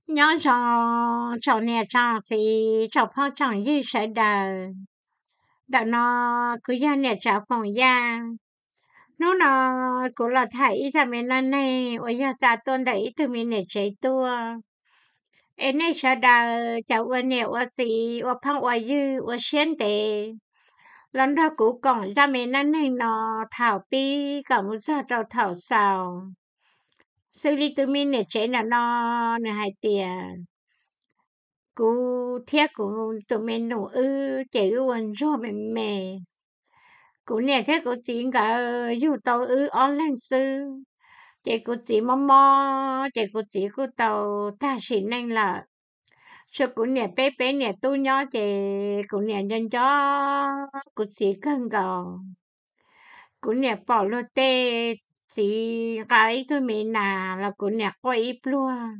Nyob zoo tsoom niam tsoom txiv tsoom phooj tsoom ywg sawv daws. Ntawm no kuv yog niam tsav Foom Yaj. Hnub no kuv los tham ib zaj me neej neeg uas yog txais tuaj ntawm ib tug me niam tsev tuaj. Es nej sawv daws cov ua niam ua txiv ua phooj ua ywg ua siab ntev los nrog kuv koom zaj me neej neeg no thaum pib kom mus txog rau thaum xaus. Xws li tus me niam tsev ntawm no nws hais tias, kuv thiab kuv tus me nus wb ces wb ua ntsuag me me. Kuv niam thiab kuv txiv nkawd yug tau wb ob leeg xwb, ces kuv txiv mob mob ces kuv txiv kuj tau tag sim neej lawm. Tshuav kuv niam peb peb niam tub nyob ces kuv niam nco nco kuv txiv kawg nkaus. Kuv niam pom luag tej txiv nqa ib tug me nas los kuv niam quaj ib pluag.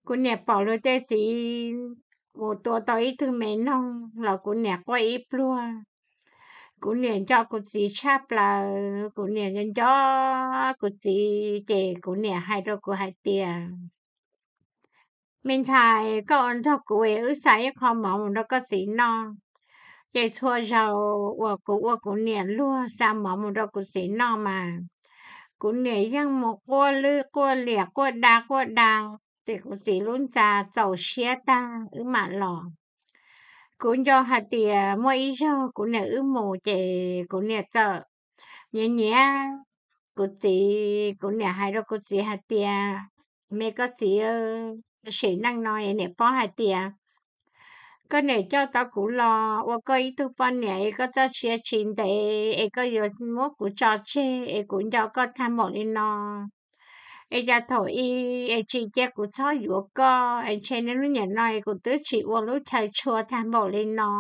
Kuv niam pom luag tej txiv mus tua tau ib tug me noog los kuv niam quaj ib pluag. Kuv niam nco kuv txiv tshaj plaws, kuv niam nco nco kuv txiv ces kuv niam hais rau kuv hais tias, me ntxhais, koj ua nrog kuv es wb xa ib qho mov mus rau koj txiv noj. Ces txhua zaus uas kuv ua kuv niam luag xa mov mus rau kuv txiv noj mas kuv niam yeej mus quaj lwj quaj liam quaj da quaj da, ces kuv txiv lub ntxa txaus siab tag wb mam los. Kuv nco hais tias muaj ib zaug kuv niam wb mus ces kuv niam txawm nyiav nyiav kuv txiv. Kuv niam hais rau kuv txiv hais tias, me koj txiv, sim neej no niam paub hais tias koj niam coj tau kuv los ua koj ib tug poj niam es koj txoj sia tsis ntev es koj yuav muab kuv tso tseg es kuv nco koj tag npaum li no. Es cas thaum ub es tsis cia kuv txhob yuav koj es ntshe niaj hnub niam no es kuv twb tsis ua lub chaw tshua tag npaum li no.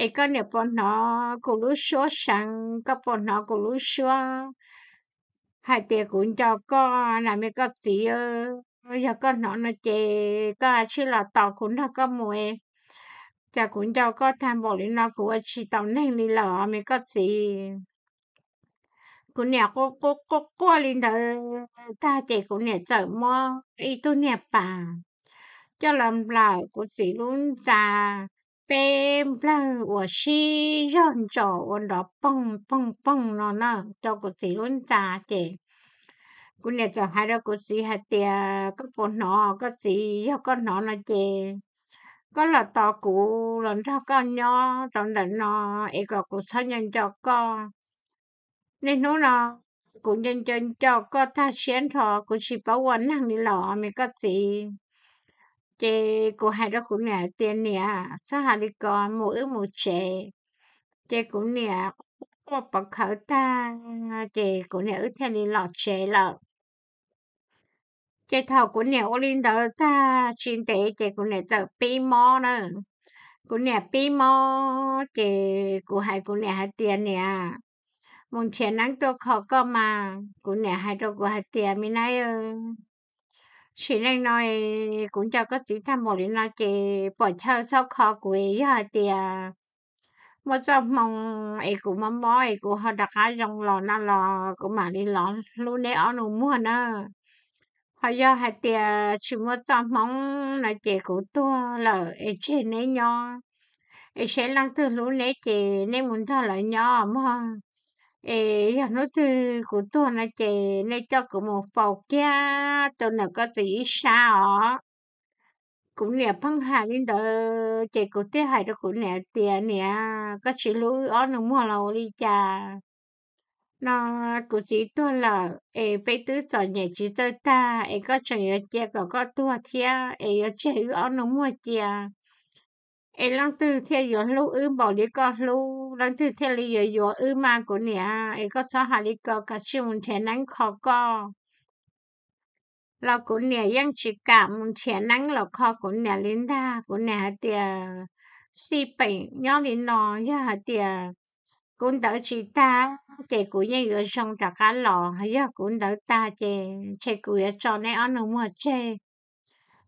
Es koj niam puas hnov kuv lub suab seev, koj puas hnov kuv lub suab hais tias kuv nco koj na me koj txiv. Yog koj hnov no ces koj cia li los tos kuv nrog koj mus. Cas kuv nco koj tag npaum li no kuv ua tsis tau neeg li lawm me koj txiv. Kuv niam quaj quaj quaj li ntawd tag ces kuv niam txawm muab ib tug niag pas coj los nplawm kuv txiv lub ntxa peb nplawg uas sib zog ntsos ua nrov poog poog poog no na rau kuv txiv lub ntxa ces kuv niam txawm hais rau kuv txiv hais tias, koj puas hnov koj txiv, yog koj hnov no ces koj los tos kuv los nrog koj nyob rau ntawm no es kom kuv txhob nco nco koj. Niaj hnub no kuv nco nco nco koj tag siab nrho, kuv tsis paub ua neeg li lawm me koj txiv. Ces kuv hais rau kuv niam hais tias, niam, txhob hais li ko, mus wb mus tsev. Ces kuv niam quaj pov khawv tag ces kuv niam wb thiaj li los tsev lawm. Ces thaum kuv niam ua li ntawd tag tsis ntev ces kuv niam txawm pib mob na. Kuv niam pib mob ces kuv hais kuv niam hais tias, niam, mus nrhiav neeb tuaj kho koj mas. Kuv niam hais rau kuv hais tias, me nab, sim neej no kuv nco koj txiv tag npaum li no ces pom chaw txhob kho kuv, yog hais tias muaj txoj hmoo es kuv mob mob es kuv ho rov qab zoo los no los kuv mam li los hlub neb ob nus muag na. Ho yog hais tias tsis muaj txoj hmoo no ces kuv tuag lawm es tseg neb nyob. Es seb leej twg hlub neb ces neb mus nrog lawv nyob mog. Es yog hnub twg kuv tuag no ces nej coj kuv mus faus kiag rau ntawm koj txiv ib sab os. Kuv niam pheej hais li ntawd ces kuv thiaj hais rau kuv niam tias, niam, koj tsis hlub wb ob nus muag los ua li cas? No kuv txiv tuag lawm es peb twb txom nyem tsis txawj tag es koj tseem yuav cia kom koj tuag thiab es yuav tseg wb ob nus muag cia. Es leej twg thiaj yuav hlub wb npaum li koj hlub, leej twg thiaj li yuav yuav wb mas kuv niam, es koj txhob hais li ko, kav tsij mus nrhiav neeb kho koj. Los kuv niam yeej tsis kam mus nrhiav neeb los kho kuv niam li ntag. Kuv niam hais tias, xij peem nyob li no, yog hais tias kuv ntawd tsis tag ces kuv yeej yuav zoo rov qab los, yog kuv ntawd tag ces ntshe kuv yuav tso neb ob nus muag tseg.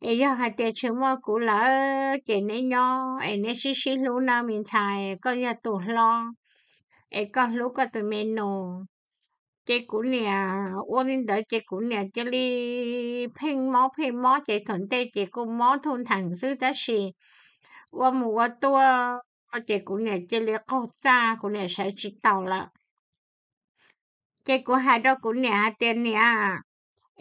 Es yog hais tias tsis muaj kuv lawm ces neb nyob es neb sib sib hlub nawb me ntxhais, koj yog tus hlob es koj hlub koj tus me nus. Ces kuv niam ua li ntawd ces kuv niam cia li pheej mob pheej mob ces thaum ntej ces kuj mob thuj ntheem xwb tab sis ua mus ua tuaj ces kuv niam cia li qaug txaj, kuv niam sawv tsis taus lawm. Ces kuv hais rau kuv niam hais tias, Niam,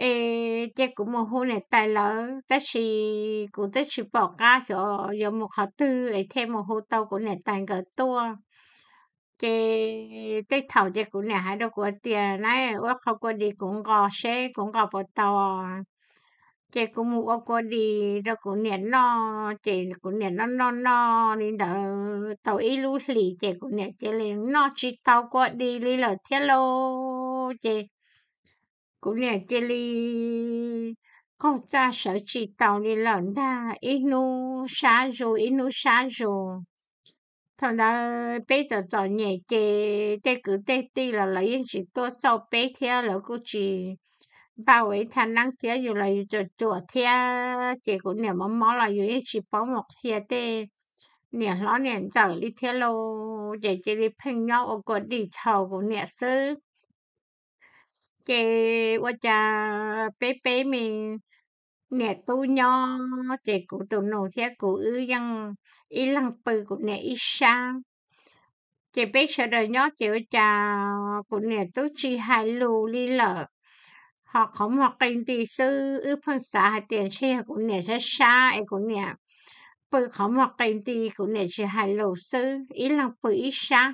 es ces kuv mus hu niam tais lawv tab sis kuv twb tsis pom qab xyov yuav mus qhov twg es thiaj mus hu tau kuv niam tais nkawd tuaj. Ces tej thaum ces kuv niam hais rau kuv tias, Na, ua qhov kua dis kuv nqos seb kuv nqos puas tau. Ces kuv mus ua kua dis rau kuv niam noj ces kuv niam noj noj noj li ntawd tau ib lub hlis ces kuv niam cia li noj tsis tau kua dis li lawm thiab lauj. Ces kuv niam cia li qaug txaj sawv tsis taus li lawm ntag, ib hnub sab zus ib hnub sab zus. Thaum ntawd peb txom txom nyem ces tej kwv tej tij los lawv yeej tsis tuaj xauj peb thiab lawv kuj tsis npaj ua ib thaj neeb thiab, yus los yus tsuam tsuam thiab ces kuv niam mob mob los yus yeej tsis paub mus qhia tej niam hlob niam ntxawm li thiab lauj. Ces cia li pheej nyob ua kua dis thaum kuv niam xwb. Ces ua cas peb peb me niam tub nyob ces kuv tus nus thiab kuv wb yeej ib leeg pw kuv niam ib sab. Ces peb sawv daws nyob ces ua cas kuv niam twb tsis hais lus li lawm, ho qhov muag qi nti xwb. Wb pheej xav hais tias ntshe yog kuv niam sab sab es kuv niam pw qhov muag qi nti, kuv niam tsis hais lus xwb, ib leeg pw ib sab.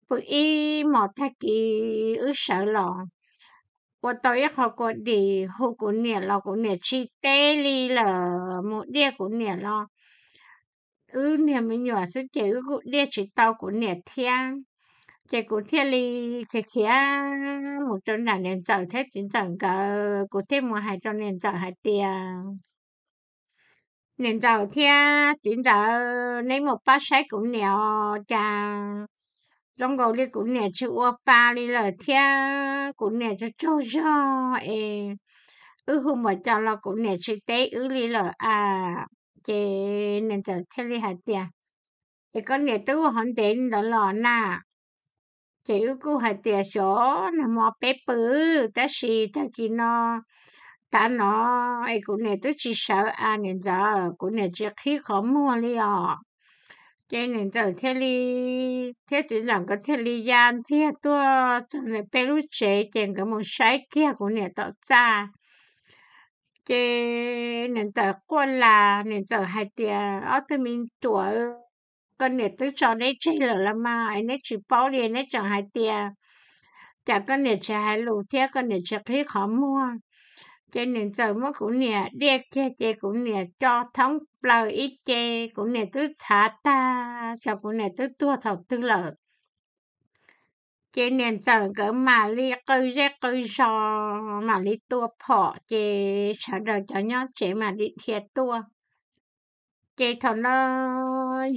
Pw ib hmos tag kis wb sawv los ua tau ib qho kua dis hu kuv niam los kuv niam tsis teb li lawm, mus diaj kuv niam los wb niag me nyuam xwb ces wb kuj diaj tsis tau kuv niam thiab. Ces kuv thiaj li khiav khiav mus rau nram niam ntxawm thiab txiv ntxawm nkawd, kuv thiaj mus hais rau niam ntxawm hais tias, Niam ntxawm thiab txiv ntxawm, neb mus pab saib kuv niam os, cas zoo nkaus li kuv niam tsis ua pa li lawm thiab kuv niam tsaug tsaug zog es wb hu npaum cas los kuv niam tsis teb wb li lawm a. Ces niam ntxawm thiaj li hais tias, Es koj niam twb ua hov ntev li ntawd los na? Ces wb kuj hais tias, Xyov, nag hmo peb pw, tab sis tag kis no tav no es kuv niam twb tsis sawv a niam ntxawm, kuv niam tsis qhib qhov muag li os. Ces niam ntxawm thiaj li, thiab txiv ntxawm nkawd thiaj li ya ntxiag tuaj txog ntawm peb lub tsev ces nkawd mus saib kiag kuv niam tom txaj. Ces niam ntxawm quaj las, niam ntxawm hais tias, Ob tug me ruam, koj niam twb tso neb tseg lawm los mas es neb tsis paub li, neb tseem hais tias cas koj niam tsis hais lus thiab koj niam tsis qhib qhov muag. Ces niam ntxawm muab kuv niam diaj kiag ces kuv niam co thoob plaws ib ce, kuv niam twb txhav tag, xyov kuv niam twb tuag thaum twg lawm. Ces niam ntxawm nkawd mam li qw zej qw zos, mam li tua phom, ces sawv daws cov nyob tsev mam li dhia tuaj. Ces thaum no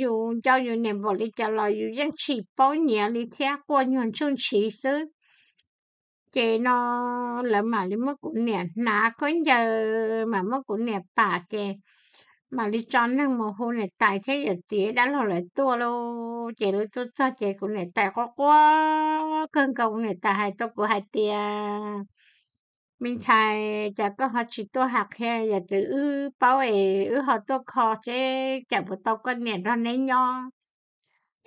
yus nco yus niam npaum li cas los yus yeej tsis paub nyiav li thiab, quaj nyuag ntsuj ntshiv xwb. Ces no lawv mam li muab kuv niam hnav khaub ncaws, mam muab kuv niam pam, ces mam li tso neeg mus hu niam tais thiab yawm txiv dab laug lawv tuaj lauj. Ces lawv tuaj txog ces kuv niam tais quaj quaj kawg nkaus, kuv niam tais hais rau kuv hais tias, Me ntxhais, cas koj ho tsis tuaj hais qhia yawm txiv wb paub es wb ho tuaj kho seb cas puas tau koj niam nrog neb nyob,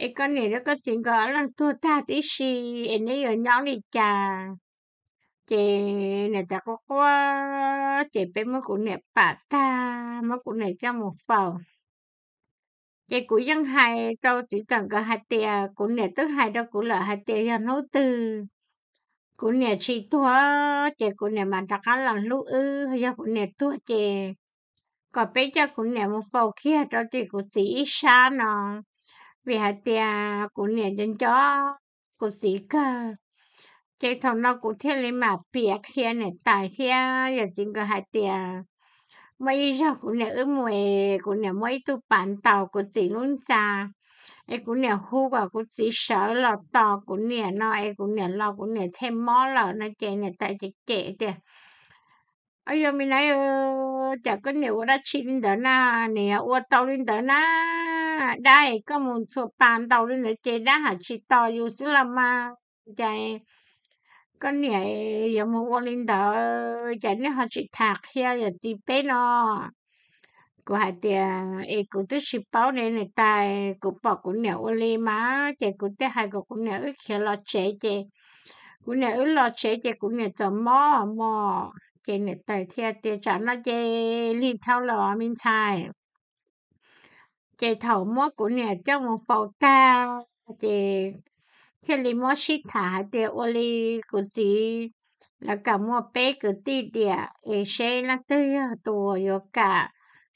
es koj niam thiab koj txiv nkawd ob leeg tuag tag tib si es neb yuav nyob li cas? Ces niam tais quaj quaj, ces peb muab kuv niam pam tag, muab kuv niam coj mus faus. Ces kuv yeej hais rau txiv ntxawm nkawd hais tias, kuv niam twb hais rau kuv lawm hais tias yog hnub twg kuv niam tsis tuag ces kuv niam mam rov qab los hlub wb, yog kuv niam tuag ces kom peb coj kuv niam mus faus kiag rau tim kuv txiv ib sab no, vim hais tias kuv niam nco nco kuv txiv kawg. Ces thaum no kuv thiaj li mam piav qhia niam tais thiab yawm txiv nkawd hais tias, muaj ib zaug kuv niam wb mus es kuv niam muab ib tug pas ntaus kuv txiv lub ntxa, es kuv niam hu kom kuv txiv sawv los tos kuv niam no es kuv niam los kuv niam thiaj mob lawm no. Ces niam tais cem cem tias, Au, yog me na, cas koj niam ua dab tsi li ntawd na? Niam yog ua tau li ntawd na, dab es koj mus ntxhua pas ntaus li ntawd ces dab haj tsis tos yus xwb los mas. Ces koj niam yuav mus ua li ntawd, cas nej ho tsis tham qhia yawm txiv peb no? Kuv hais tias, es kuv twb tsis paub ne niam tais, kuv pom kuv niam ua li mas ces kuv thiaj hais kom kuv niam wb khiav los tsev ces kuv niam wb los tsev ces kuv niam txawm mob mos. Ces niam tais thiaj tias, tsam no ces lig dhau lawm os me ntxhais. Ces thaum muab kuv niam coj mus faus tag, ces thiaj li muab sib tham hais tias ua li kuv txiv lawv kam muaj peb kwv tij tiam es seb leej twg yog tus uas yuav kam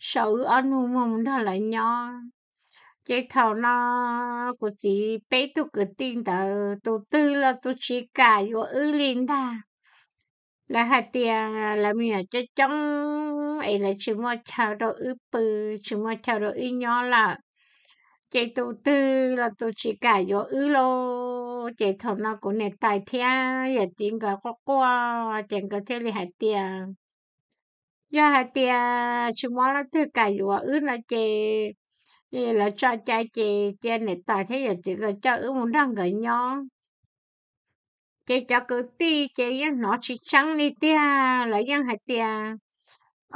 sau wb ob nus muag mus nrog lawv nyob. Ces thaum no kuv txiv peb tug kwv tij ntawd tus twg los tus tsis kam yuav wb li ntag. Lawv hais tias lawv me nyuam coob coob es lawv tsis muaj chaw rau wb pw, tsis muaj chaw rau wb nyob lawm, ces tus twg los tus tsis kam yuav wb lauj. Ces thaum no kuv niam tais thiab yawm txiv nkawd quaj quaj ces nkawd thiaj li hais tias, yog hais tias tsis muaj leej twg kam yuav wb no ces lawv tso cai ces cia niam tais thiab yawm txiv nkawd coj wb mus nrog nkawd nyob. Ces cov kwv tij ces yeej hnov tsis tseeb li tiag, lawv yeej hais tias,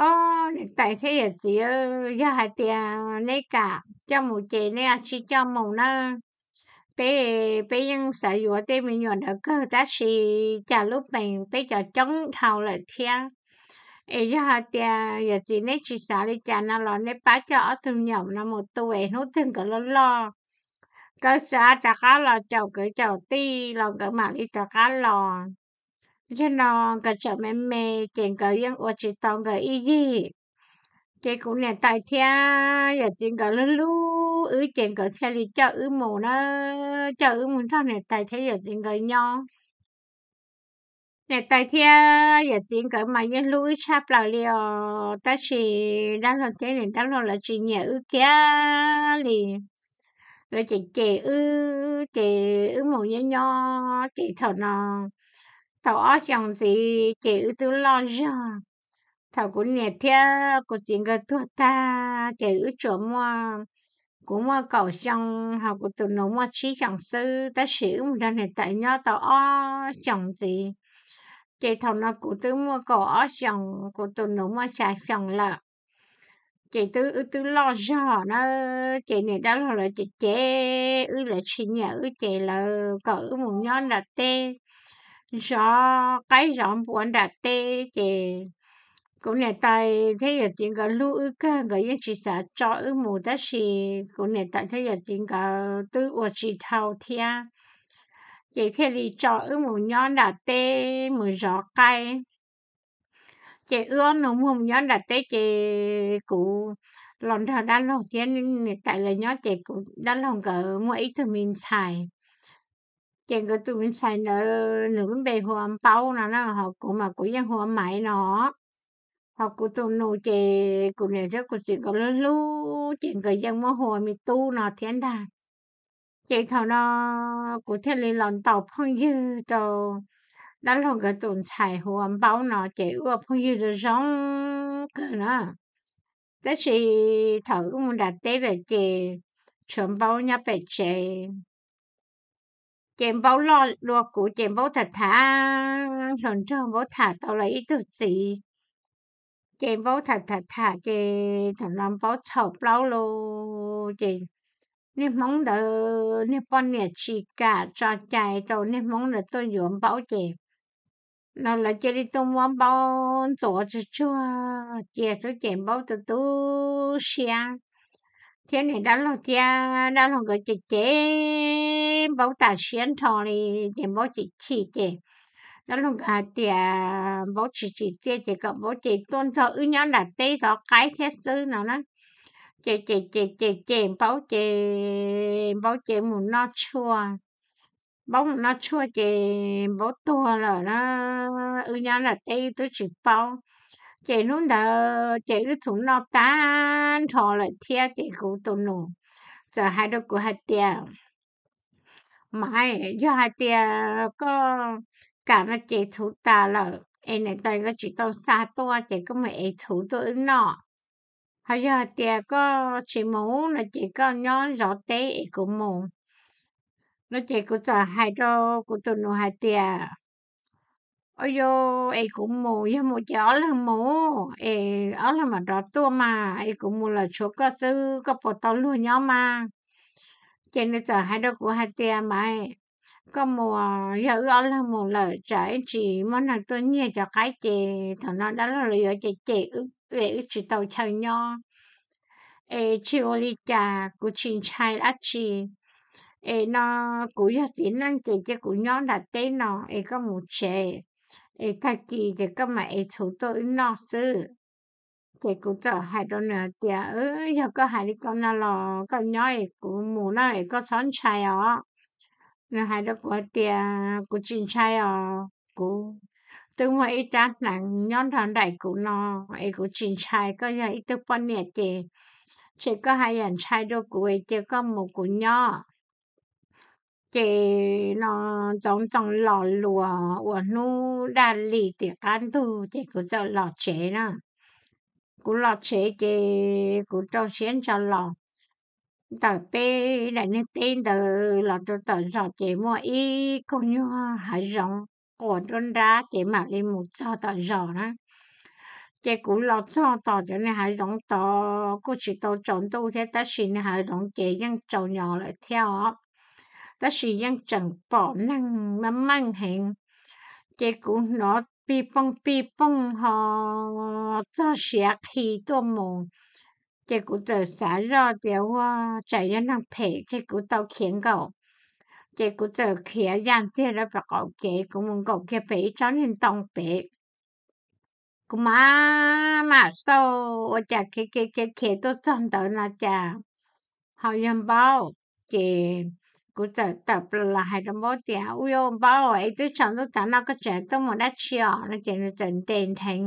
ob niam tais thiab yawm txiv, yog hais tias neb kam coj mus ces neb tsis coj mus na. Peb, peb yeej xav yuav tej me nyuam ntawd kawg tab sis cas lub pees peb cov coob dhau lawm thiab. Es yog hais tias yawm txiv neb tsis xav li cas no los neb pab coj ob tug me nyuam no mus tu es hnub twg nkawd loj loj, nkawd xav rov qab los caum nkawd cov tij los nkawd mam li rov qab los. Yog no nkawd tseem me me ces nkawd yeej ua tsis tau nkawd ib yig. Ces kuv niam tais thiab yawm txiv nkawd hlub hlub wb ces nkawd thiaj li coj wb mus na, coj wb mus nrog niam tais thiab yawm txiv nkawd nyob. Niam tais thiab yawm txiv nkawd mas yeej hlub wb tshaj plaws li os, tab sis dab laug thiab niam dab laug lawv tsis nyiam wb kiag li. Lawv cem cem wb ces wb mus nyob nyob ces thaum no tau ob xyoos ntxiv ces wb twb loj zog. Thaum kuv niam thiab kuv txiv nkawd tuag tag ces wb tsuas muaj, kuv muaj kaum xyoo, ho kuv tus nus muaj tsib xyoos xwb, tab sis wb mus nrog niam tais nyob tau ob xyoos ntxiv. Ces thaum no kuv twb muaj kaum ob xyoos, kuv tus nus muaj xya xyoos lawm. Ces twb, wb twb loj zog na, ces niam dab laug lawv cem cem wb, lawv tsis nyiam wb ces lawv kom wb mus nyob nram teb, zov qaib zov npua nram teb ces kuv niam tais thiab yawm txiv nkawd hlub wb kawg, nkawd yeej tsis xav tso wb mus, tab sis kuv niam tais thiab yawm txiv nkawd twb ua tsis dhau thiab, ces thiaj li tso wb mus nyob nram teb mus zov qaib. Ces wb ob nus muag mus nyob nram teb ces kuv los nrog dab laug thiab niam tais lawv nyob ces kuv, dab laug nkawd muaj ib tug me ntxhais. Ces nkawd tus me ntxhais ntawd nws lub npe hu ua Npaub no na, ho kuv mas kuv yeej hu ua Maiv no. Ho kuv tus nus ces kuv niam thiab kuv txiv nkawd hlub hlub ces nkawd yeej muab hu ua me tub no thiab ntag. Ces thaum no kuv thiaj li los ntaus phooj ywg rau dab laug nkawd tus ntxhais hu ua Npaub no ces wb ua phooj ywg zoo zoo kawg na. Tab sis thaum wb mus nram teb lawm ces tshuav Npaub nyob pem tsev. Ces Npaub loj dua kuv ces Npaub tham tham hluas nraug, Npaub tham tau lawv ib tug txiv. Ces Npaub tham tham tham ces thaum no Npaub txhaum plaub lawm ces niag Hmoob ntawd niag poj niam tsis kam tso cai rau niag Hmoob ntawd tuaj yuav Npaub ces no lawv cia li tuaj muab Npaub ntxuav tsuag tsuag cia xwb ces Npaub tu tu siab thiab niam dab laug thiab dab laug nkawd ces cem Npaub tas siab nrho li. Ces Npaub chim chim ces dab laug nkawd hais tias Npaub tsis tsim txiaj ces kom Npaub ces tuaj nrog wb nyob nram teb zov qaib thiab xwb no na. Ces ces ces ces ces Npaub ces Npaub ces mus noj tshuaj. Npaub mus noj tshuaj ces Npaub tuag lawm na. Wb nyob nram teb wb twb tsis paub. Ces hnub ntawd ces wb txhuv noj tag nrho lawm thiab ces kuv tus nus txawm hais rau kuv hais tias, Maiv, yog hais tias koj kam no ces txhuv tas lawm es niam tais nkawd tsis tau xa tuaj ces koj mus ev txhuv tuaj wb noj. Ho yog hais tias koj tsis mus no ces koj nyob zov teb es kuv mus no. Ces kuv txawm hais rau kuv tus nus hais tias, Ua, yog es kuv mus, yog mus ces ob leeg mus, es ob leeg mam rov tuaj mas, es kuv mus lawm tshuav koj xwb, koj puas tau luag nyob mas? Ces nws txawm hais rau kuv hais tias, Maiv, koj mus, yog wb ob leeg mus lawm tsam ib tsis muaj neeg tuaj nyiag cov qaib ces thaum no dab laug lawv yuav cem cem wb, wb tsis tau chaw nyob. Es tsis ua li cas, kuv tsis ntshai dab tsi. Es no kuv yog txiv neej ces cia kuv nyob nram teb no, es koj mus tsev, es tag kis ces koj mam ev txhuv tuaj wb noj xwb. Ces kuv txawm hais rau nws hais tias, Yog koj hais li ko no los koj nyob es kuv mus na, es koj txhob ntshai os. Nws hais rau kuv hais tias, Kuv tsis ntshai os, kuv twb muaj ib rab hneev nyob nrog nraim kuv no, es kuv tsis ntshai, koj yog ib tug poj niam ces, ces koj haj yam ntshai dua kuv, cia koj mus kuv nyob. Ces no ntxoov ntxoo los luas uas hnub daj li tim qab ntug ces kuv txawm los tsev na. Kuv los tsev ces kuv rau siab ntso los ntawm peb daim niag teb ntawd los rau tom zos ces muaj ib koog nyuag hav zoov quas nruab nrab ces mam li mus txog tom zos na. Ces kuv los txog tom cov niag hav zoov tod kuj tsis tau tsaus ntuj thiab, tab sis niag hav zoov ces yeej tsaus nyo lawm thiab os, tab sis yeej tseem pom neeg meej meej heev. Ces kuv hnov pij pooj pij pooj ho txog siav qhi tuaj mus, ces kuv txawm xav zoj tias, Ua, tsam yog neeg phem ces kuv tau khiav nkaum. Ces kuv txawm khiav yaj ntxiag rau pem qaum kev, kuv mus nkaum kiag pem ib tsob niag ntoo pem. Kuv mam mam xauj ua cas khiav khiav khiav tuaj txog ntawd no cas ho yog Npaub. Ces kuv txawm tawm plaws los hais rau Npaub tias, Ub, yog Npaub, es twb tsaus ntuj tas no koj tseem tuaj mus dab tsi os? No ces nws txawm nres nrheev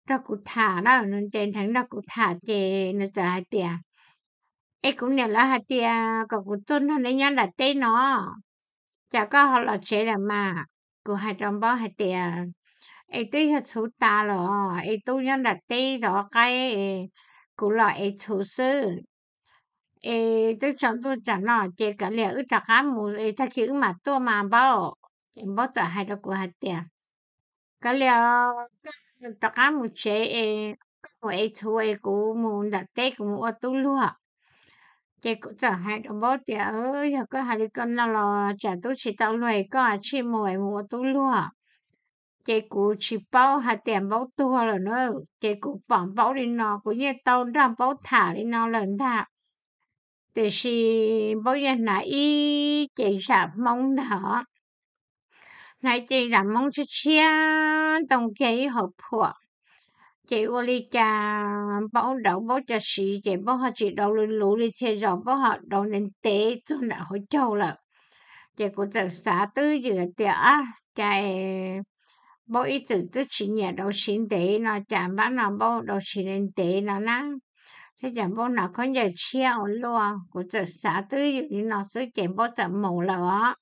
nrog kuv tham na, nws nres nrheev nrog kuv tham ces nws txawm hais tias, Es kuv niam lawv hais tias kom kuv tuaj nrog neb nyob nram teb no, cas koj ho los tsev lawm mas? Kuv hais rau Npaub hais tias, Es twb yog txhuv tas los es tub nyob nram teb zov qaib, kuv los ev txhuv xwb. Es twb tsaus ntuj tsam no ces kav liam wb rov qab mus es tag kis wb mam tuaj mas Npaub. Ces Npaub txawm hais rau kuv hais tias, Kav liam, koj rov qab mus tsev es koj mus ev txhuv es kuv mus nram teb kuv mus ua tub luag. Ces kuv txawm hais rau Npaub tias, Yog koj hais li ko no los tsam tub tsis tau luag es koj tsij mus es mus ua tub luag. Ces kuv tsis paub hais tias Npaub tuag lawm na, ces kuv pom Npaub li no kuv yeej tau nrog Npaub tham li no lawm ntag. Tiam sis Npaub yeej hnav ib ce zam Hmoob ntag, hnav ib ce zam Hmoob tshiab tshiab ntoo kiag ib hauv phuam. Ces ua li cas Npaub dauv Npaub cov siv ces Npaub ho tsis dauv luv luv li txhia zaus, Npaub ho dauv ntev ntev txog nram hauv caug lawm. Ces kuv txawm xav twb ywm tias, Ab, cas Npaub ib txwm twb tsis nyiam dauv siv ntev no cas npab no Npaub dauv siv ntev no na, thiab cas Npaub hnav khaub ncaws tshiab ua luaj. Kuv txawm xav twb ywm li no xwb ces Npaub txawm mus lawm os.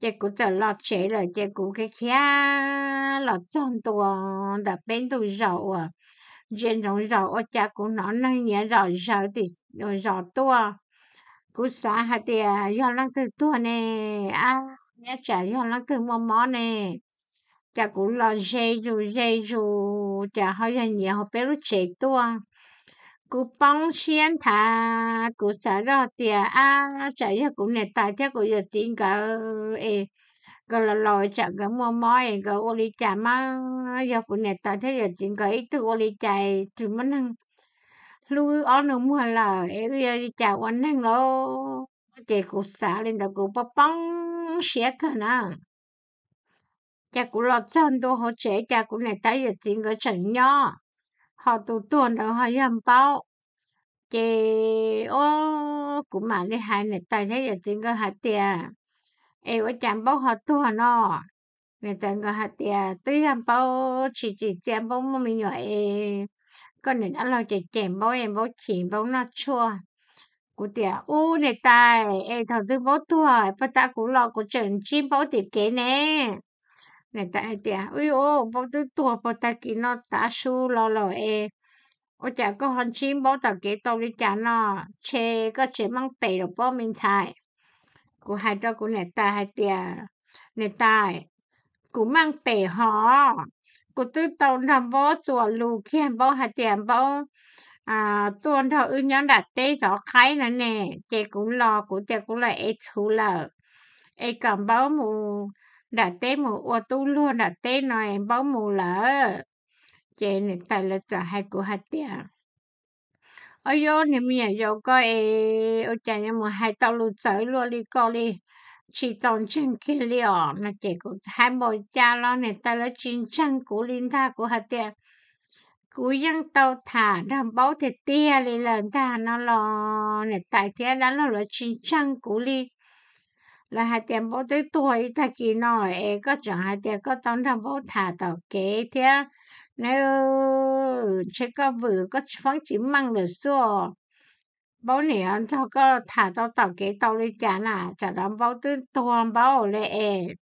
Ces kuv txawm los tsev lawm ces kuv khiav khiav los txog ntua ntawm peb ntug zos uas ntsia ntsoov zos ua cas kuv hnov neeg nyiav zom zaws tim zos tuaj. Kuv xav hais tias yog leej twg tuag ne, ab, nyob tsam yog leej twg muaj mob ne. Cas kuv los ze zus ze zus cas ho yog nyiav hauv peb lub tsev tuaj. Kuv poob siab nthav, kuv xav zoj tias, Ab, tsam yog kuv niam tais thiab kuv yawm txiv nkawd es nkawd los laus tsam nkawd muaj mob es nkawd ua li cas mas, yog kuv niam tais thiab yawm txiv nkawd ib tug ua li cas es tsis muaj neeg hlub wb ob nus muag lawm es wb yuav li cas ua neeg lauj? Ces kuv xav li ntawd kuv poob poob siab kawg na. Ces kuv los txog ntua hauv tsev cas kuv niam tais yawm txiv nkawd tseem nyob, ho tus tuag ntawd ho yog Npaub. Ces, o, kuv mam li hais niam tais thiab yawm txiv nkawd hais tias, Es ua cas Npaub ho tuag no? Niam tais nkawd hais tias, Twb yog Npaub tsis tsim txiaj, Npaub muaj me nyuam es koj niam dab laug cem cem Npaub es Npaub chim Npaub noj tshuaj. Kuv tias, Ub, niam tais, es thaum twg Npaub tuag? Puag ta kuv los kuv tseem ntsib Npaub tim kev ne. Niam tais hais tias, Ub, Npaub twb tuag puag tag kis no tav su los lawm es ua cas koj ho ntsib Npaub tom kev tau li cas no? Tshe koj tsev meej pem lawm pob me ntxhais. Kuv hais rau kuv niam tais hais tias, Niam tais, kuv meej pem hos, kuv twb tau nrog Npaub txuas lus kiag, Npaub hais tias Npaub tuaj nrog wb nyob nram teb zov qaib no ne, ces kuv los kuv tias kuv los ev txhuv lawm, es kom Npaub mus nram teb mus ua tub luag nram teb no es Npaub mus lawm. Ces niam tais lawv txawm hais kuv hais tias, Ob, yog niag me nyuam yaus ko es ua cas yuav mus hais tau lus txawv luaj li ko li, tsis txaus ntseeg kiag li os no. Ces kuv hais npaum cas los niam tais lawv tsis ntseeg kuv li ntag. Kuv hais tias kuv yeej tau tham nrog Npaub tiag tiag li lawm ntag no los niam tais thiab dab laug lawv tsis ntseeg kuv li. Lawv hais tias Npaub twb tuag ib tag kis no lawm es koj tseem hais tias koj tau nrog Npaub tham tom kev thiab, ntshe koj vwm koj tsis feeb tsis meej lawm xwb. Npaub niam nrog koj tham tau tom kev tau li cas na, tsam no Npaub twb tuag Npaub li es.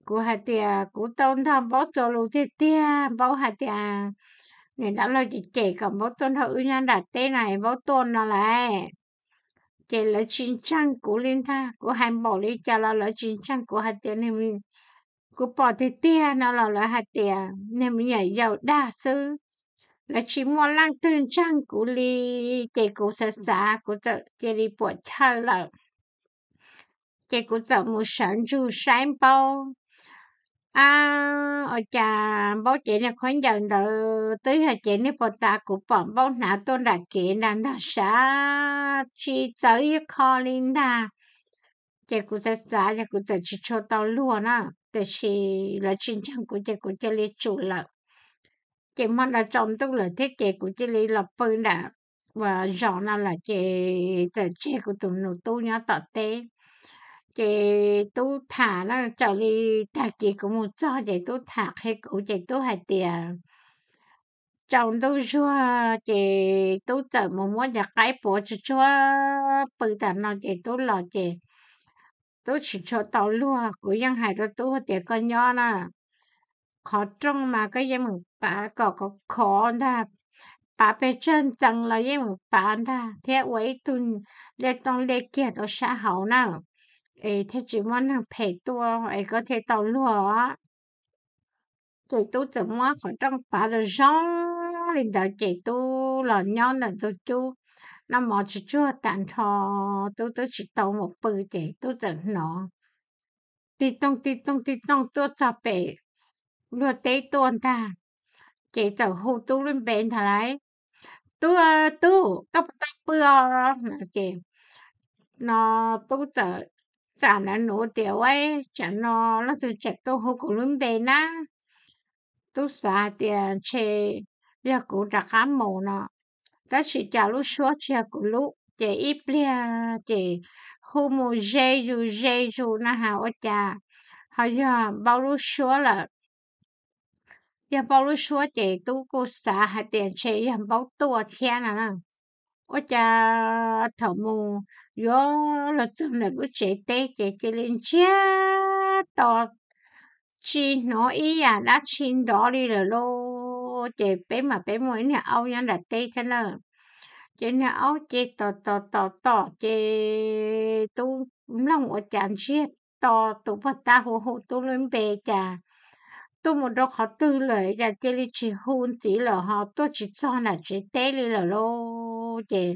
Kuv hais tias kuv tau nrog Npaub txuas lus tiag tiag, Npaub hais tias niam dab laug cem cem kom Npaub tuaj nrog wb nyob nram teb no es Npaub tuaj no lawm. Ces lawv tsis ntseeg kuv li ntag, kuv hais npaum li cas los lawv tsis ntseeg. Kuv hais tias kuv pom tiag tiag no los lawv hais tias niag me nyuam yaus dag xwb, lawv tsis muaj leej twg ntseeg kuv li. Ces kuv xav xav kuv txawm cia li puam chawj lawm. Ces kuv txawm mus sawv ntsug saib Npaub. Ab, ua cas Npaub cev niag khaub ncaws ntawd twb yog cev niag puag ta kuv pom Npaub hnav tuaj nram kev nram ntag sav, tsis txawv ib qho li ntag. Ces kuv xav xav ces kuv txawm tsis tshua tau luag na, tiam sis lawv tsis ntseeg kuv ces kuv cia li tsum lawm. Ces hmo ntawd tsaus ntuj lawm thiab ces kuv cia li los pw nram uas zos no lawm ces txawm tseg kuv tus nus tub nyob tom teb. Ces tub tham na, raws li tag kis kuv mus txog ces tub tham qhia kuv ces tub hais tias tsaus ntuj zuag ces tub txawm mus muab cov qaib puav tsuag tsuag pw tas no ces tub los ces tub tsis tshua tau luag. Kuv yeej hais rau tub tias koj nyob na, qhov rooj mas koj yeej meem pav kom khov khov ntag, pav pes tsawg ntxees los yeej meem pav ntag thiab ua ib tug liaj rooj liaj kiag rau sab hauv na, es thiaj tsis muaj neeg phem tuaj es koj thiaj tau luag. Ces tub txawm muab qhov rooj pav zoo zoo li ntawd ces tub los nyob ntawm ntug cub, noj mov tsuag tsuag tas nrho, tub twb tsis tau mus pw ces tub txawm hnov tig toog tig toog tig toog tuaj txog pem luag teb tuaj ntag. Ces txawm hu tub lub npe ntag lauj, Tub, tub, koj puas tau pw os? No ces no tub txawm txawm hnov nuav tias ua tsam no leej twg tseem tuaj hu kuv lub npe na. Tub xav hais tias ntshe yog kuv rov qab mus no, tab sis cas lub suab tsis yog kuv lub ces ib pliag ces hu mus ze zus ze zus na has ua cas ho yog Npaub lub suab lawm. Yog Npaub lub suab ces tub kuj xav hais tias ntshe yog Npaub tuaj thiab no na. Ua cas thaum mus yuav luag txog ntawm lub tsev teb ces cia li ntsiag to, tsis hnov ib yam dab tsi nrov li lawm lauj. Ces peb mas peb muaj ib niag aub nyob nram teb thiab na, ces niag aub ces tom tom tom tom ces tub mloog ua cas ntsiag to, tus puag ta hu hu tub lub npe cas tub mus rau qhov twg lawm, cas cia li tsis hu ntxiv lawm ho tuaj tsis txog nram tsev teb li lawm lauj. Ces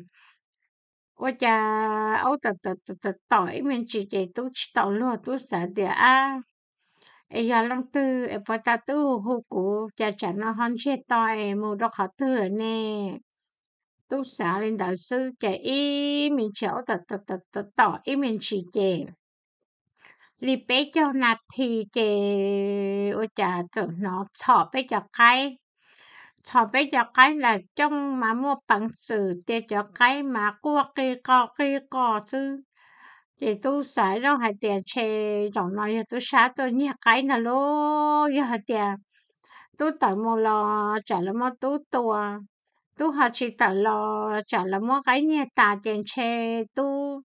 ua cas aub tom tom ib me ntsis ces tub tsis tau luag, tub xav tias ab, es yog leej twg es puag ta twb hu hu kuv cas tsam no ho ntsiag to es mus rau qhov twg lawm ne? Tub xav li ntawd xwb ces ib me ntsis aub tom tom tom ib me ntsis ces li peb caug nas this ces ua cas txawm hnov txhom peb cov qaib, txhom peb cov qaib nram cooj mas muaj peev xwm tias cov qaib mas quaj qi qo qi qo xwb. Ces tub xav zoj hais tias ntshe zaum no yog tub sab tuaj nyiag qaib ntag lauj, yog hais tias tub tawm mus los tsam lawv muab tub tua, tub ho tsis tawm los tsam lawv muab qaib nyiag tas ces ntshe tub,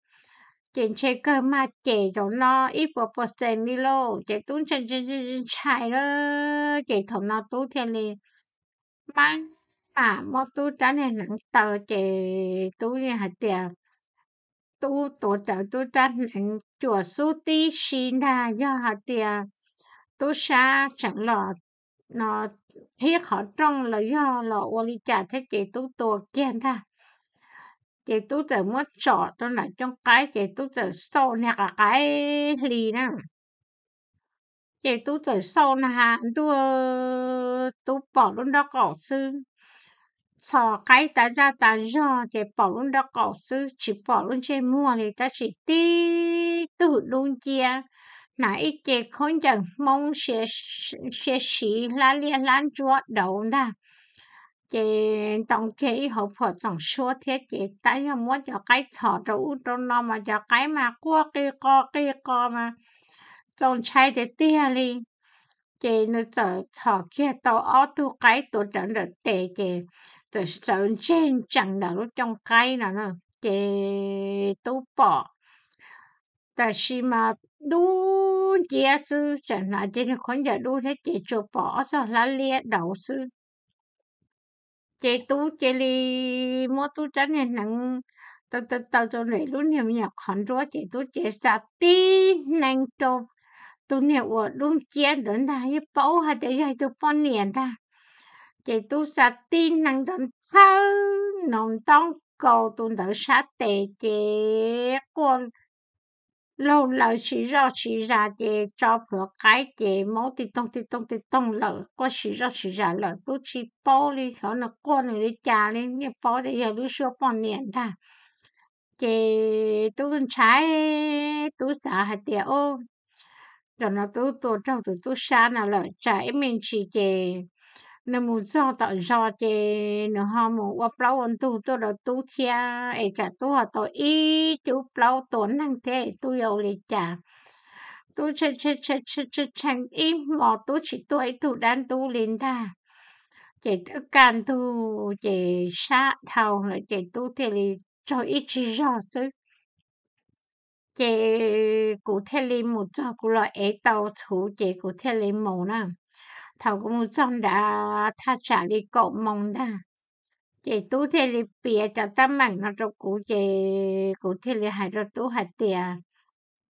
ces ntshe kawg mag ces zaum no ib puas puas xees li lauj. Ces tub ntshai ntshai ntshai ntshai lawm ces thaum no tub thiaj li maj mam muab tub rab niag hneev taw ces tub hais tias tub tuav rawv tub rab hneev cuam xub tib si ntag, yog hais tias tub sab tseem los no qhib qhov rooj los yog los ua li cas thiab ces tub tua kiag ntag. Ces tub txawm muab tsom rau nram cooj qaib ces tub txawm xauj niag qaib hli na. Ces tub txawm xauj na has ntuj, tub pom lub nraub qaum xwb. Txhos qaib tas zaj tas zog ces pom lub nraub qaum xwb tsis pom lub ntsej muag li tab sis tib tug dub nciab, hnav ib ce khaub ncaws Hmoob siab siv hlab liaj hlab ntsuab dauv ntag. Ces ntoo kiag ib hauv phuam txoom suab thiab ces tab yog muab cov qaib txhos rau ub rau no mas cov qaib mas quaj qi qo qi qo mas txaus ntshai tiag tiag li. Ces nws txawm txhos kiag tau ob tug qaib tuav rawv ntawm tes ces txawm sawv ntseg ntsees ntawm lub cooj qaib no. Ces tub pom tab sis mas dub nciab xwb tseem hnav ces nws khaub ncaws dub thiab ces tsuas pom ob txog hlab liab dauv xwb. Ces tub cia li muab tub rab niag hneev taw taw taw rau nram lub niag me nyuam qhov nruab ces tub cia li xa tib hneev rau tus niag uas dub nciab ntawd ntag, yeej paub hais tias yog tus poj niam ntag. Ces tub xa tib hneev rau thawb no ntoob nkaus tus ntawd sab tes ces quaj laug laws tsis zoj tsis zas ces tso plhuav qaib ces maub ti toog ti toog ti toog lawm, quaj tsis zoj tsis zas lawm. Tub tsis paub li xyov nws quaj nws li cas li, yeej paub tias yog lub suab poj niam ntag. Ces tub ntshai, tub xav hais tias, Ub, tam no tub tua raug tus tub sab no lawm tsam ib me ntsis ces nws mus txog tom zos ces nws ho mus ua plaub ua ntug tuaj rau tub thiab es tsam tub ho tau ib cub plaub tua neeg thiab es tub yuav ua li cas? Tub tshee ib hmos tub tsis tuaj ib tug dab ntub li ntag. Ces twb kaj ntug ces sab dhau lawm ces tub thiaj li tsaug ib tsig zog xwb. Ces kuv thiaj li mus txog, kuv los ev tau txhuv ces kuv thiaj li mus na. Thaum kuv mus txog nrad thaj tsam li kaum moos ntag, ces tub thiaj li piav cov teeb meem no rau kuv ces kuv thiaj li hais rau tub hais tias,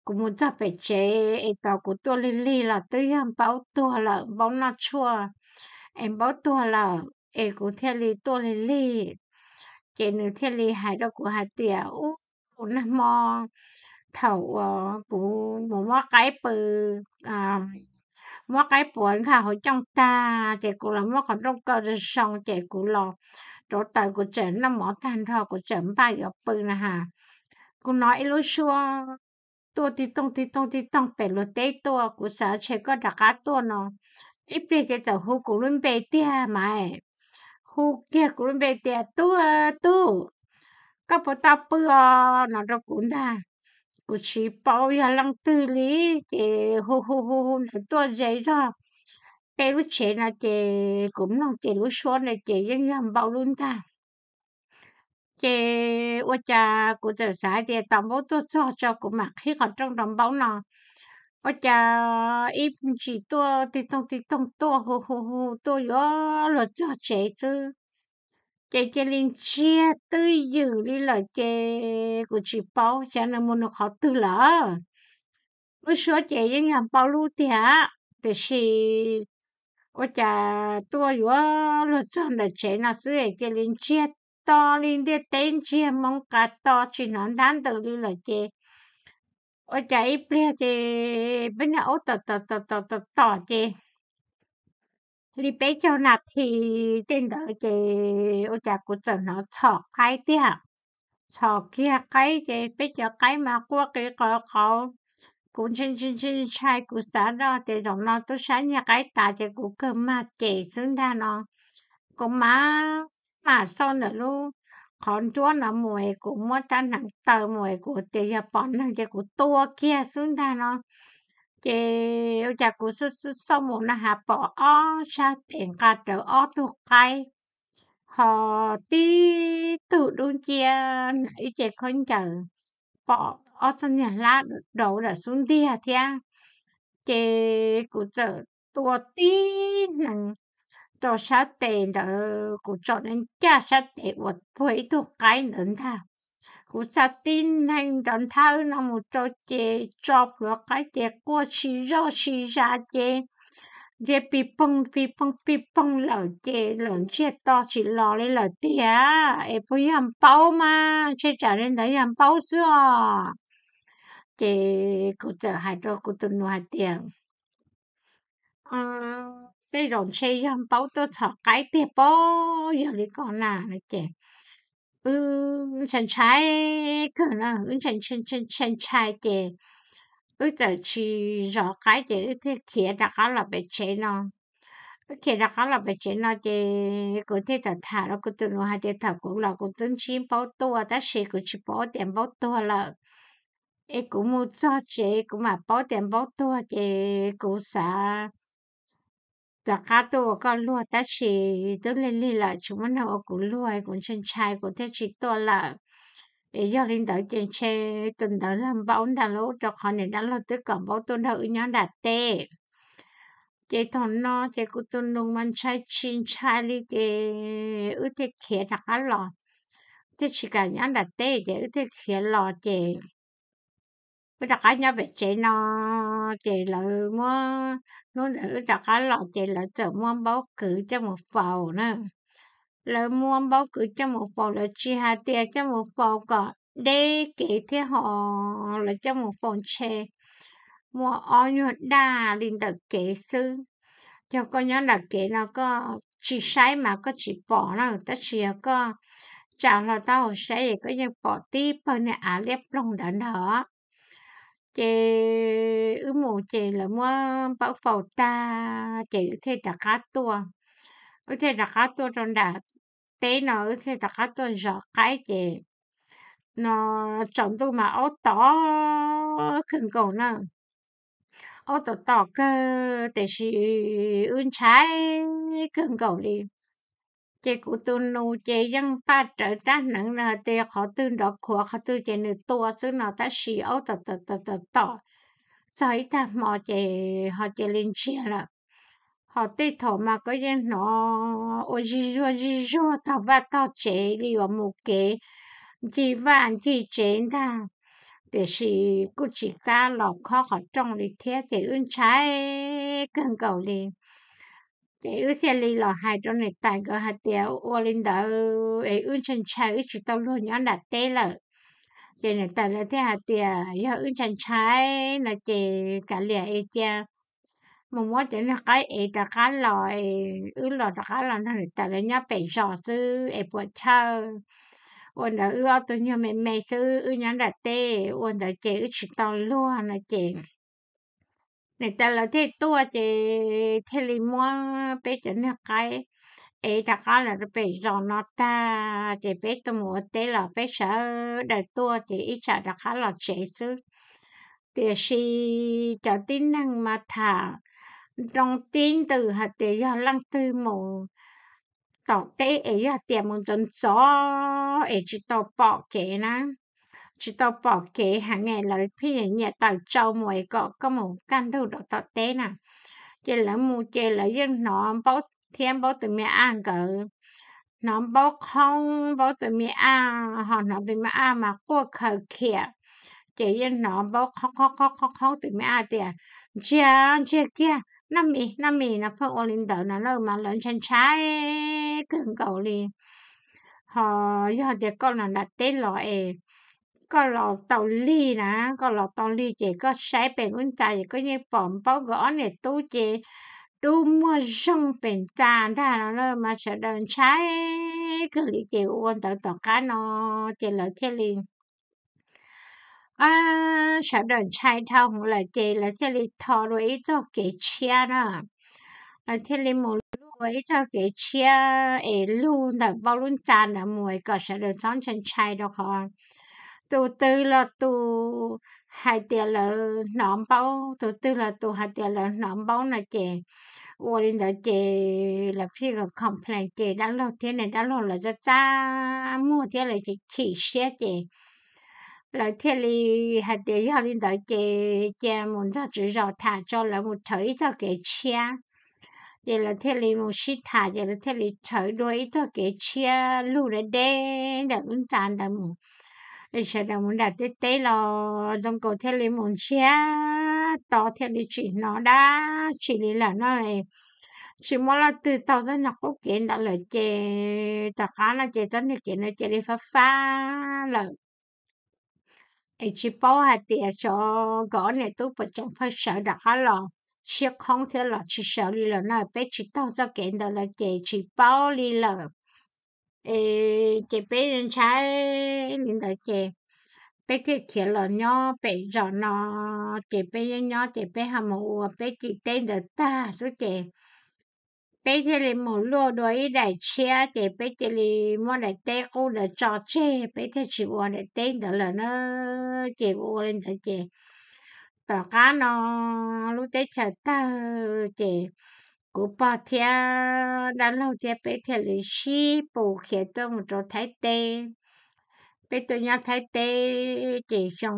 Kuv mus txog pem tsev es tos kuv tuaj lig lig los twb yog npaub tuag lawm, npaub noj tshuaj es npaub tuag lawm es kuv thiaj li tuaj lig lig. Ces nws thiaj li hais rau kuv hais tias, Ub, nag hmo thaum uas kuv mus muab qaib pw, muab qaib puav nkag hauv cooj tag ces kuv los muab qhov rooj kaw zoo zoo ces kuv los rauv taws kuv tseem noj mov tag nrho kuv tseem npaj yuav pw na has, kuv hnov ib lub suab tuaj ti toog ti toog ti toog pem luag teb tuaj, kuv xav ntshe koj rov qab tuaj no. Ib pliag ces txawm hu kuv lub npe tiag mas, hu kiag kuv lub npe tias, Tub, tub, koj puas tau pw os? No rau kuv ntag. Kuv tsis paub yog leej twg li, ces hu hu hu hu ntawd tuaj ze zog peb lub tsev no ces kuv mloog ces lub suab ntawd ces yeej yog npaum lub ntag. Ces ua cas kuv txawm xav tias tos npaub tuaj txog tso kuv mam qhib qhov rooj rau npaub no. Ua cas ib ntsis tuaj ti toog ti toog tuaj hu hu hu tuaj yuav luag txog tsev xwb. Ces cia li ntsiag twj ywm li lawm ces kuv tsis paub xyov nws mus nws qhov twg lawm. Lub suab ces yeej yog npaum lub tiag, tiam sis ua cas tuaj yuav luag txog ntawm tsev no xwb es cia li ntsiag to li ntiaj teb ntsiag moo qas to tsis hnov ntab ntws li lawm ces ua cas ib pliag ces peb niag aub tom tom tom tom tom tom ces li peb caug nas this tej ntawd ces ua cas kuv txawm hnov txhom qaib tiag. Txhom kiag qaib ces peb cov qaib mas quaj qi qov qauv. Kuv ntshai ntshai ntshai, kuv xav zoj tias zaum no tub sab nyiag qaib tas ces kuv kawg mag ces xwb ntag no. Kuv mam mam xauj ntawm lub qhov nruab no mus es kuv muab rab hneev taw mus es kuv tias yog pom neeg ces kuv tua kiag xwb ntag no. Ces ua cas kuv xauj mus na has pom ob sab tes nqa rawv ob tug qaib, ho tib tug dub nciab hnav ib ce khaub ncaws, pom ob txog niag hlab dauv ntawm xub ntiag thiab. Ces kuv txawm tua tib hneev rau sab tes ntawd, kuv tsom ncaj sab tes uas puag ib tug qaib ntawd ntag. kuv xa tib neeg nrov nthawb no mus rau ces tso plhuav qaib ces quaj tsis zoj tsis zas ces nce pis poog pis poog pis poog lawm ces lawm ntsiag to tsis los li lawm tiag. Es puas yog npaub mas? Ntshe tsam li ntawd yog npaub xwb os. Ces kuv txawm hais rau kuv tus nus hais tias, tej zaum ntshe yog npaub tuaj txhom qaib tiag pob, yog li ko na no ces wb ntshai ntshai kawg na, wb ntshai ntshai ces wb txawm tsis zov qaib ces wb thiaj khiav rov qab los pem tsev no. Wb khiav rov qab los pem tsev no ces kuv thiaj txawm tham rau kuv tus nus hais tias thaum kuv los kuv twb ntsib npaub tuaj tab sis kuv tsis paub tias npaub tuag lawm. Es kuv mus txog tsev kuv mam paub tias npaub tuag ces kuv xav rov qab tuaj ua koj luag tab sis twb lig lig lawm tsis muaj neeg ua kuv luag, kuv ntshai ntshai kuv thiaj tsis tuaj lawm. Es yog li ntawd ces ntshe tus ntawd yog npaub ntag lauj, rau qhov niam dab laug twb kom npaub tuaj nrog wb nyob nram teb. Ces thaum no ces kuv tus nus mas ntshai tsis ntshai li ces wb thiaj khiav rov qab los, thiaj tsis kam nyob nram teb ces wb thiaj khiav los ces wb rov qab nyob pem tsev no ces lawv muab, hnub ntawd wb rov qab los ces lawv txawm muab npaub kwv coj mus faus na. Lawv muab npaub kwv coj mus faus, lawv tsis hais tias coj mus faus kom deb kev thiab ho, lawv coj mus faus ntshe muaj ob nyuag daj li ntawm kev xwb. Yog koj nyob nram kev no koj tsis saib mas koj tsis pom na, tab sis yog koj tsa hlo taub hau saib es koj yeej pom tib pawg niag av liab ploog ntawd ntag. Ces wb mus ces lawv muab npaub faus tag ces wb thiaj rov qab tuaj, wb thiaj rov qab tuaj rau nram teb no, wb thiaj rov qab tuaj zov qaib ces no tsaus ntuj mas aub tom kawg nkaus na, aub tom tom kawg tiam sis wb ntshai kawg nkaus li. Ces kuv tus nus ces yeej paj rawv rab hneev no hais tias qhov twg nrov khuav qhov twg ces nws tua xwb no tab sis aub tom tom tom tom txog ib tag hmo ces ho cia li ntsiag lawm. Ho tej thaum mas koj yeej hnov ua zig zuag zig zuag tog vaj tog tsev li uas mus kev ncig vaj ncig tsev ntag, tiam sis kuj tsis kam los khob qhov rooj li thiab ces wb ntshai kawg nkaus li. Ces wb thiaj li los hais rau niam tais nkawd hais tias ua li ntawd es wb ntshai ntshai wb tsis tau luag nyob nram teb lawm. Ces niam tais lawv thiaj hais tias yog wb ntshai ntshai no ces kav liam es cia mus muab cov niag qaib ev rov qab los es wb los rov qab los nrog niam tais lawv nyob pem zos xwb es puas chawj. Ua ntawd wb ob tug nyuag me me xwb wb nyob nram teb ua ntawd ces wb tsis tau luag no ces niam tais lawv thiaj tuaj ces thiaj li muab peb cov niag qaib ev rov qab los rau pem zos no tag ces peb tuaj mus ua teb los peb sawv daws tuaj ces ib tsam rov qab los tsev xwb. Tiam sis cov tib neeg mas tham nroo tib ntws hais tias yog leej twg mus tom teb es yog tias mus ntxov ntxov es tsis tau pom kev na, tsis tau pom kev heev es lawv pheej nyiam nyiam tawm tsau mus es kom koj mus kaj ntug rau tom teb na. Ces lawv mus ces lawv yeej hnov npaub thiab npaub tus me ab nkawd, hnov npaub qhoob npaub tus me ab, ho hnov tus me ab mas quaj khaws khiam. Ces yeej hnov npaub qhoob qhoob qhoob qhoob tus me ab tias ntsiag ntsiag kiag, noj mis noj mis no pheej ua li ntawd no na mas lawv ntshai ntshai kawg nkaus li. Ho yog tias koj los nram teb los es koj los tau lig na, koj los tau lig ces koj saib pem lub ntxa ces koj yeej pom npaub nkawd ob niam tub ces dub muag zoog pem ntxa ntag no na mas sawv daws ntshai kawg li ces ua ntawd tom qab no ces lawv thiaj li sawv daws ntshai dhau hwv lawm ces lawv thiaj li tho dua ib txoj kev tshiab na. Lawv thiaj li mus luaj ua ib txoj kev tshiab es lug ntawm npaub lub ntxa ntawd mus kom sawv daws txhob ntshai ntshai rau qhov tus twg los tus hais tias lawv hnov npaub, tus twg los tus hais tias lawv hnov npaub no ces ua li ntawd ces lawv pheej complain ces dab laug thiab niam dab laug lawv txaj txaj muag thiab lawv chim chim siab ces lawv thiaj li hais tias yog li ntawd ces cia mus nrog tswv zos tham tso lawv mus rhawv ib txoj kev tshiab. Ces lawv thiaj li mus sib tham ces lawv thiaj li rhawv dua ib txoj kev tshiab lug deb deb ntawm lub ntxa ntawd mus. Es sawv daws mus nram teb teb los zoo nkaus thiaj li mus ntsiag to thiaj li tsis hnov dab tsi li lawm na. Tsis muaj leej twg taug txoj niag qub kev ntawd lawm ces tom qab no ces txoj niag kev no cia li fab fab lawm. Es tsis paub hais tias xyov nkawd ob niam tub puas tseem pheej sawv rov qab los siab khoob thiab los tsis sawv li lawm na, peb tsis taug txoj kev ntawd lawm ces tsis paub li lawm. Es ces peb ntshai li ntawd ces peb thiaj khiav los nyob pem zos no. Ces peb nyob nyob ces peb ho mus ua peb cim teb ntawd tag xwb ces peb thiaj li mus luaj dua ib daim tshiab ces peb cia li muab daim teb qub ntawd tso tseg, peb thiaj tsis ua daim teb ntawd lawm na. Ces ua ua li ntawd ces tom qab no lub teb chaws tawg ces kuv pog thiab dab laug thiab peb thiaj li sib pus khiav tuaj mus rau Thaib teb. Peb tuaj nyob Thaib teb ces xyoo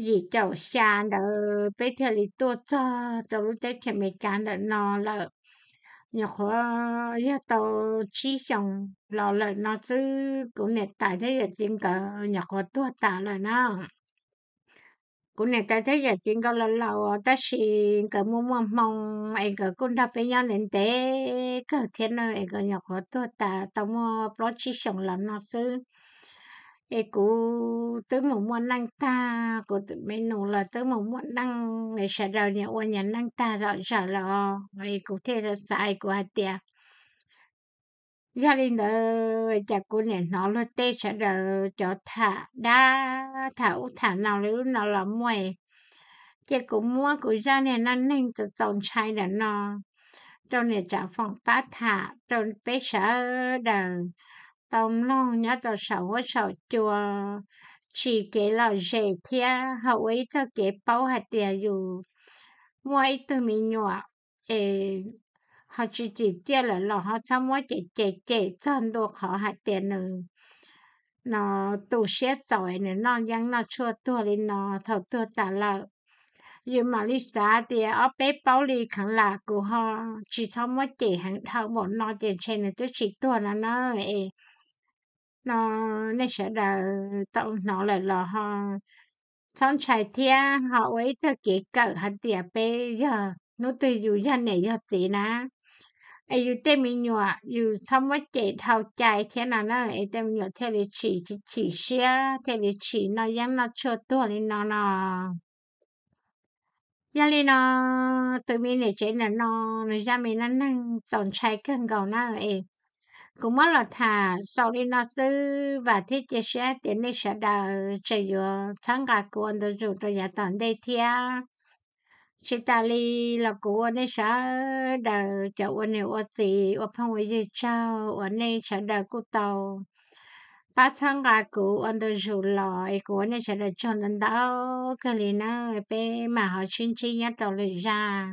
yim caum xya ntawd peb thiaj li tuaj txog rau lub teb chaws Amelikas ntawm no lawm. Nyuam qhuav yog tau tsib xyoos los lawm no xwb, kuv niam tais thiab yawm txiv nkawd nyuam qhuav tuag tas lawm na. Kuv niam tais thiab yawm txiv nkawd los laus tab sis nkawd muaj muaj hmoo es nkawd kuj nrog peb nyob ntev ntev kawg thiab na, es nkawd nyuam qhuav tuag tas tau muaj plaub tsib xyoos los no xwb. Es kuv twb mus muaj neej tag, kuv tus me nus los twb mus muaj neej, es sawv daws nyias ua nyias neej tag zom zaws lawm os. Es kuv thiaj xav xav es kuv hais tias yog li ntawd cas kuv niam hnov luag tej sawv daws cov tham dab tham ub tham no li lub no los muaj, ces kuv muab kuv zaj niag neej neeg txaus txaus ntshai ntawm no rau niam tsav foom pab tham rau peb sawv daws tau mloog nyob rau saum huab saum cua, tsim kev lom zem thiab ho ua ib txoj kev paub hais tias yus muaj ib tug me nyuam es ho tsis tsim txiaj lawm los ho txhob muab cem cem cem txog ntua qhov hais tias nws no tu siab txaus es nws noj yeeb noj tshuaj tuag li no. Thaum tuag tas lawm, yus mam li xav tias ob peb paub li kheev lam kuv ho tsis txhob muab cem heev dhau npaum no ces ntshe nws twb tsis tuag no na. Es no nej sawv daws tau hnov lawm los ho txhob ntshai thiab ho ua ib txoj kev kawm hais tias peb yog hnub twg yus yog niam yog txiv na, es yus tej me nyuam yus txhob muab cem dhau cai thiab no na, es tej me nyuam thiaj li tsis chim siab thiaj li tsis noj yeeb noj tshuaj tuag li no no. Yog li no, tus me niam tsev ntawm no nws zaj me neej neeg txaus ntshai kawg nkaus na. Es kuv muab los tham xaus li no xwb, vam thiab cia siab tias nej sawv daws tseem yuav txhawb nqa kuv ua ntu zus rau yav tom ntej thiab. Tsis tas li los kuv ua nej sawv daws cov ua niam ua txiv ua phooj ua ywg tsaug uas nej sawv daws kuj tau pab txhawb nqa kuv ua ntu zus los, es kuv ua nej sawv daws tsaug ntau ntau kawg li na. Peb mam ho sib ntsib nyob rau lwm zaj.